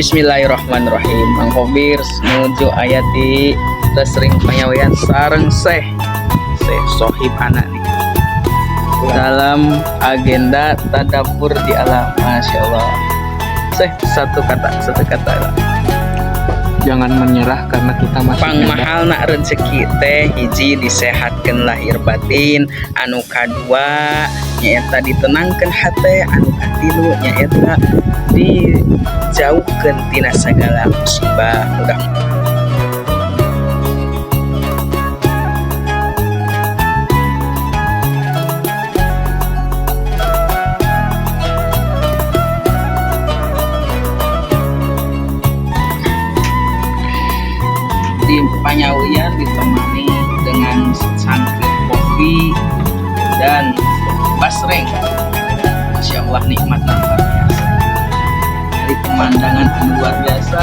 Bismillahirrahmanirrahim. Mang Kobir nuju aya di sering panyawian sareng Seh Seh Sohib anak nih dalam agenda tadabur di alam. Masya Allah. Seh, satu kata, satu kata. Jangan menyerah karena kita masih Pang muda. Mahalna rezeki teh, hiji, disehatkeun lahir batin, anu kadua nyaeta ditenangkeun hate, anu katilu nyaeta dijauhkeun tina sagala musibah. Mudah di Panyawian ditemani dengan secangkir kopi dan basreng. Masya Allah, nikmat luar biasa dari pemandangan yang luar biasa.